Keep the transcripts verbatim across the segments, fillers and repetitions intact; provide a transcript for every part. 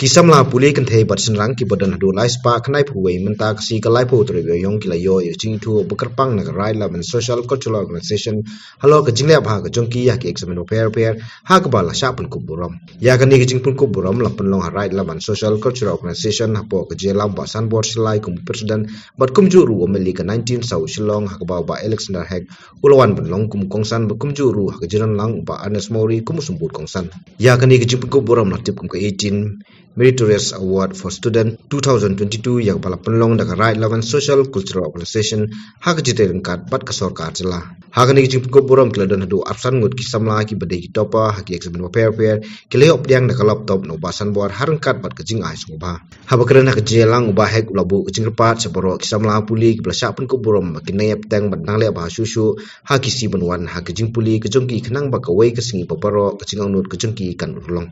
Ki samla pule kynthei bad shynrang kiba don haduh lai spah khyndai phew wei mynta ka sngi ka laiphew tarik Ïaïong ki la ïoh ïa ka jingithuh ba kyrpang na ka Right Love and Social Cultural Organization halor ka jingleh bha ka jong ki ha ki exam bapher bapher ha kaba la shah pynkup burom. Ïa kane ka jingpynkup burom la pynlong ha Right Love and Social Cultural Organization hapoh ka jingïalam u Bah Sanbor Shylla kum u president bad kumjuh ruh u M L A ka nineteen South Shillong ha kaba u Bah Alexander Hek u la wan ban long kum u kongsan bad kumjuh ruh ha ka jingdon lang u Bah Ernest Mori kum u symbud kongsan. Ïa kane ka jingpynkup burom la tip kum ka eighteen Meritorious Award for Student two thousand twenty-two ïa kaba la pynlong da ka Right Love and Social Cultural Organization ha ka jingtrei ryngkat bad ka sorkar jylla. Ha kane ka jingpynkup burom ki la don haduh arphew san ngut ki samla kiba dei ki topper ha ki exam bapher bapher, ki la ïoh pdiang da ka laptop na u Bah Sanbor ha ryngkat bad ka jingai sngewbha. Haba kren ha ka jingïalang u Bah Hek u la buh ka jingkyrpad sha baroh ki samla pule kiba la shah pynkup burom ba kin nang ïa bteng bad nang leh bha shuh shuh ha ki sngi ban wan ha ka jingpule ka jong ki khnang ba kawei ka sngi ba baroh ka jingangnud ka jong ki kan urlong.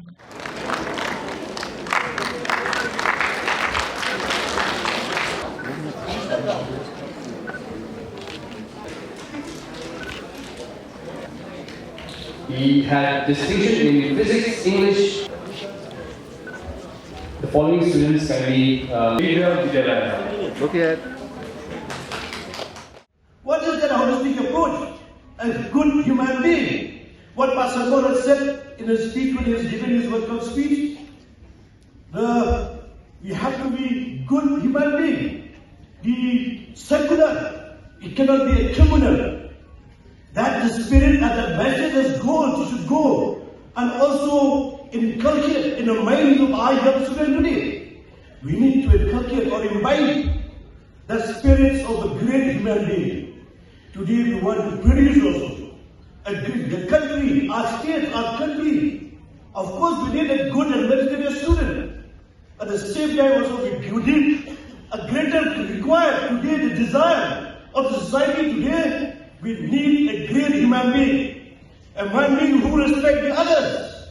He had distinction in physics, English. The following students kindly uh, Look here. What is that holistic approach? A good human being. What Pastor Moore said in his speech when he was giving his welcome speech, the, we have to be good human being. Be secular. It cannot be a criminal. That the spirit and that message has gone, should go. And also inculcate in the minds of our young students today. We need to inculcate or imbibe the spirits of a great human being. Today we want to produce also a good, the country, our state, our country. Of course, we need a good and meritorious student. At the same time, also we need a greater required today, the desire of the society today. We need a great human being. A human being who respects the others.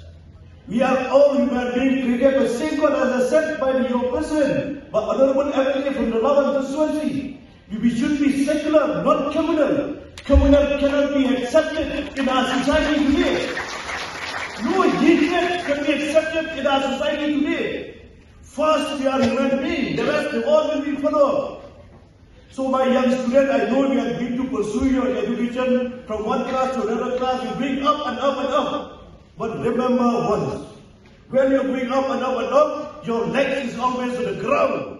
We are all human beings created by same God, as I said by your president, by Honorable M L A from the Lawan constituency. We, we should be secular, not communal. Communal cannot be accepted in our society today. No hatred can be accepted in our society today. First, we are human beings, the rest they all will be followed. So my young student, I know you have been to pursue your education from one class to another class, you bring up and up and up. But remember once, when you're going up and up and up, your leg is always on the ground.